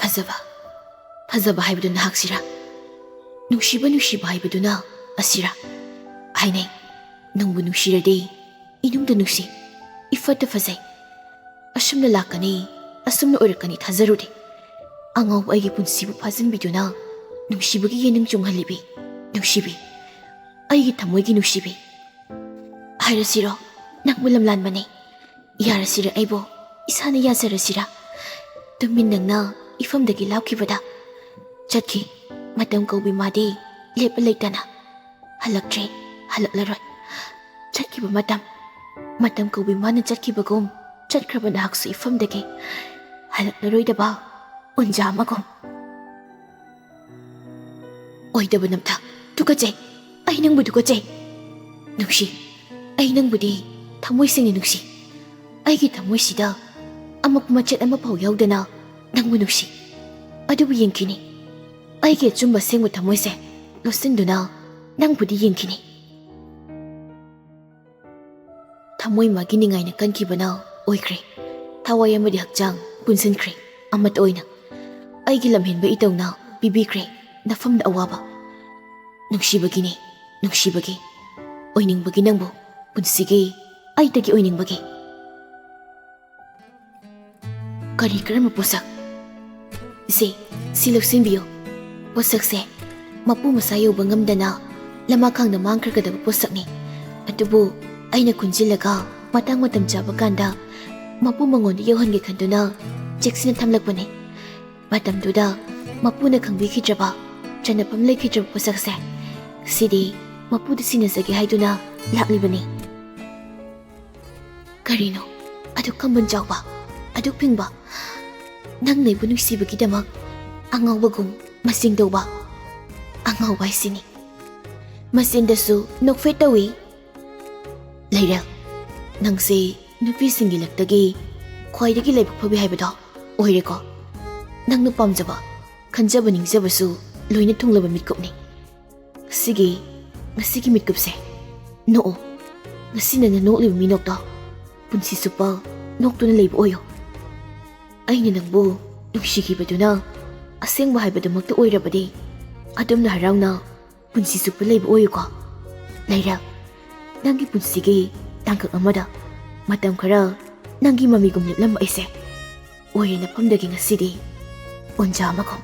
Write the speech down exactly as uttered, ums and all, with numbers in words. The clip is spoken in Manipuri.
ꯐꯖꯕ, ꯐꯖꯕ ꯍꯥꯏꯕꯗꯨ ꯅꯍꯥꯛꯁꯤꯔꯥ? ꯅꯨꯡꯁꯤꯕ, ꯅꯨꯡꯁꯤꯕ ꯍꯥꯏꯕꯗꯨꯅ ꯑꯁꯤꯔꯥ? ꯍꯥꯏꯅꯩ, ꯅꯪꯕꯨ ꯅꯨꯡꯁꯤꯔꯗꯤ ꯏꯅꯨꯡꯗ ꯅꯨꯡꯁꯤ, ꯏꯐꯠꯇ ꯐꯖꯩ꯫ ꯑꯁꯨꯝꯅ ꯂꯥꯛꯀꯅꯤ, ꯑꯁꯨꯝꯅ ꯑꯣꯏꯔꯛꯀꯅꯤ ꯊꯥꯖꯔꯨꯗꯦ꯫ ꯑꯉꯥꯎꯕ ꯑꯩꯒꯤ ꯄꯨꯟꯁꯤꯕꯨ ꯐꯥꯖꯤꯟꯕꯤꯗꯨꯅ ꯅꯨꯡꯁꯤꯕꯒꯤ ꯌꯦꯅꯤꯡ ꯆꯣꯡꯍꯜꯂꯤꯕꯤ ꯅꯨꯡꯁꯤꯕꯤ, ꯑꯩꯒꯤ ꯊꯃꯣꯏꯒꯤ ꯅꯨꯡꯁꯤꯕꯤ꯫ ꯍꯥꯏꯔꯁꯤꯔꯣ, ꯅꯪꯕꯨ ꯂꯝꯂꯥꯟꯕꯅꯦ꯫ ꯌꯥꯔꯁꯤꯔ ꯑꯩꯕꯨ, ꯏꯁꯥꯅ ꯌꯥꯖꯔꯁꯤꯔ? ꯇꯨꯃꯤꯟ ꯅꯪꯅ ꯏꯐꯝꯗꯒꯤ ꯂꯥꯞꯈꯤꯕꯗ ꯆꯠꯈꯤ꯫ ꯃꯇꯝ ꯀꯧꯕꯤ ꯃꯥꯗꯤ ꯂꯦꯞꯄ ꯂꯩꯇꯅ ꯍꯜꯂꯛꯇ꯭ꯔꯦ, ꯍꯜꯂꯛꯂꯔꯣꯏ꯫ ꯆꯠꯈꯤꯕ ꯃꯇꯝ, ꯃꯇꯝ ꯀꯧꯕꯤ ꯃꯥꯅ ꯆꯠꯈꯤꯕꯒꯨꯝ ꯆꯠꯈ꯭ꯔꯕ ꯅꯍꯥꯛꯁꯨ ꯏꯐꯝꯗꯒꯤ ꯍꯜꯂꯛꯂꯔꯣꯏꯗꯕ ꯎꯟꯖꯥ ꯑꯃꯒꯨꯝ꯫ ꯑꯣꯏꯗꯕ ꯅꯝꯊꯥꯛ, ꯇꯨꯀꯠꯆꯩ꯫ ꯑꯩ ꯅꯪꯕꯨ ꯇꯨꯀꯠꯆꯩ꯫ ꯅꯨꯡꯁꯤ, ꯑꯩ ꯅꯪꯕꯨꯗꯤ ꯊꯃꯣꯏ ꯁꯦꯡꯅ ꯅꯨꯡꯁꯤ꯫ ꯑꯩꯒꯤ ꯊꯃꯣꯏꯁꯤꯗ ꯑꯃꯛꯄ ꯃꯆꯦꯠ ꯑꯃꯐꯥꯎ ꯌꯥꯎꯗꯅ ꯅꯪꯕꯨ ꯅꯨꯡꯁꯤ꯫ ꯑꯗꯨꯕꯨ ꯌꯦꯡꯈꯤꯅꯤ, ꯑꯩꯒꯤ ꯑꯆꯨꯝꯕ ꯑꯁꯦꯡꯕ ꯊꯃꯣꯏꯁꯦ ꯂꯣꯠꯁꯤꯟꯗꯨꯅ ꯅꯪꯕꯨꯗꯤ ꯌꯦꯡꯈꯤꯅꯤ꯫ ꯊꯃꯣꯏ ꯃꯥꯒꯤ ꯅꯤꯡꯉꯥꯏꯅ ꯀꯟꯈꯤꯕꯅ ꯑꯣꯏꯈ꯭ꯔꯦ꯫ ꯊꯋꯥꯏ ꯑꯃꯗꯤ ꯍꯛꯆꯥꯡ ꯄꯨꯟꯁꯤꯟꯈ꯭ꯔꯦ ꯑꯃꯠꯇ ꯑꯣꯏꯅ꯫ ꯑꯩꯒꯤ ꯂꯝꯍꯦꯟꯕ ꯏꯇꯧꯅ ꯄꯤꯕꯤꯈ꯭ꯔꯦ ꯅꯐꯝꯗ ꯑꯋꯥꯕ꯫ ꯅꯨꯡꯁꯤꯕꯒꯤꯅꯤ, ꯅꯨꯡꯁꯤꯕꯒꯤ꯫ ꯑꯣꯏꯅꯤꯡꯕꯒꯤ ꯅꯪꯕꯨ, ꯄꯨꯟꯁꯤꯒꯤ ꯑꯩꯇꯒꯤ ꯑꯣꯏꯅꯤꯡꯕꯒꯤ꯫ ꯀꯔꯤ ꯀꯔꯝꯕ ꯄꯣꯠꯁꯛ? ꯏꯆꯦ, ꯁꯤ ꯂꯧꯁꯤꯟꯕꯤꯌꯨ꯫ ꯄꯣꯠꯁꯛꯁꯦ ꯃꯄꯨ ꯃꯁꯥ ꯌꯧꯕ ꯉꯝꯗꯅ ꯂꯃꯥꯈꯥꯡꯗ ꯃꯥꯡꯈ꯭ꯔꯒꯗꯕ ꯄꯣꯠꯁꯛꯅꯤ꯫ ꯑꯗꯨꯕꯨ ꯑꯩꯅ ꯈꯨꯟꯖꯤꯜꯂꯒ ꯃꯇꯥꯡ ꯃꯇꯝ ꯆꯥꯕ ꯀꯥꯟꯗ ꯃꯄꯨ ꯃꯉꯣꯟꯗ ꯌꯧꯍꯟꯒꯦ ꯈꯟꯗꯨꯅ ꯆꯦꯛꯁꯤꯟꯅ ꯊꯝꯂꯛꯄꯅꯤ꯫ ꯃꯇꯝꯗꯨꯗ ꯃꯄꯨꯅ ꯈꯪꯕꯤꯈꯤꯗ꯭ꯔꯕ, ꯆꯟꯅꯐꯝ ꯂꯩꯈꯤꯗ꯭ꯔꯕ ꯄꯣꯠꯁꯛꯁꯦ ꯁꯤꯗꯤ ꯃꯄꯨꯗ ꯁꯤꯟꯅꯖꯒꯦ ꯍꯥꯏꯗꯨꯅ ꯂꯥꯛꯂꯤꯕꯅꯤ꯫ ꯀꯔꯤꯅꯣ ꯑꯗꯨꯛ ꯈꯝꯕꯟ ꯆꯥꯎꯕ, ꯑꯗꯨꯛ ꯐꯤꯡꯕ? ꯅꯪꯅ ꯑꯩꯕꯨ ꯅꯨꯡꯁꯤꯕꯒꯤꯗꯃꯛ ꯑꯉꯥꯎꯕꯒꯨꯝ ꯃꯆꯤꯡ ꯇꯧꯕ꯫ ꯑꯉꯥꯎꯕ ꯍꯥꯏꯁꯤꯅꯤ꯫ ꯃꯆꯤꯟꯗꯁꯨ ꯅꯣꯛꯐꯦꯠ ꯇꯧꯏ꯫ ꯂꯩꯔꯦꯜ, ꯅꯪꯁꯦ ꯅꯨꯄꯤꯁꯤꯡꯒꯤ ꯂꯛꯇꯒꯤ ꯈ꯭ꯋꯥꯏꯗꯒꯤ ꯂꯥꯏꯕꯛ ꯐꯕꯤ ꯍꯥꯏꯕꯗꯣ ꯑꯣꯏꯔꯦꯀꯣ꯫ ꯅꯪꯅ ꯄꯥꯝꯖꯕ, ꯈꯟꯖꯕ ꯅꯤꯡꯖꯕꯁꯨ ꯂꯣꯏꯅ ꯊꯨꯡꯂꯕ ꯃꯤꯠꯀꯨꯞꯅꯤ꯫ ꯁꯤꯒꯤ, ꯉꯁꯤꯒꯤ ꯃꯤꯠꯀꯨꯞꯁꯦ ꯅꯣꯛꯑꯣ꯫ ꯉꯁꯤ ꯅꯪꯅ ꯅꯣꯛꯂꯤꯕ ꯃꯤꯅꯣꯛꯇꯣ ꯄꯨꯟꯁꯤ ꯆꯨꯞꯄ ꯅꯣꯛꯇꯨꯅ ꯂꯩꯕ ꯑꯣꯏꯌꯣ꯫ ꯑꯩꯅ ꯅꯪꯕꯨ ꯅꯨꯡꯁꯤꯈꯤꯕꯗꯨꯅ ꯑꯁꯦꯡꯕ ꯍꯥꯏꯕꯗꯨꯃꯛꯇ ꯑꯣꯏꯔꯕꯗꯤ ꯑꯗꯨꯝꯅ ꯍꯔꯥꯎꯅ ꯄꯨꯟꯁꯤ ꯆꯨꯞꯄ ꯂꯩꯕ ꯑꯣꯏꯌꯨꯀꯣ꯫ ꯂꯩꯔꯦꯜ, ꯅꯪꯒꯤ ꯄꯨꯟꯁꯤꯒꯤ ꯇꯥꯡꯀꯛ ꯑꯃꯗ ꯃꯇꯝ ꯈꯔ ꯅꯪꯒꯤ ꯃꯃꯤꯒꯨꯝ ꯂꯦꯞꯂꯝꯕ ꯑꯩꯁꯦ ꯑꯣꯏꯔꯦ ꯅꯐꯝꯗꯒꯤ ꯉꯁꯤꯗꯤ ꯑꯣꯟꯖꯥ ꯑꯃꯒꯨꯝ꯫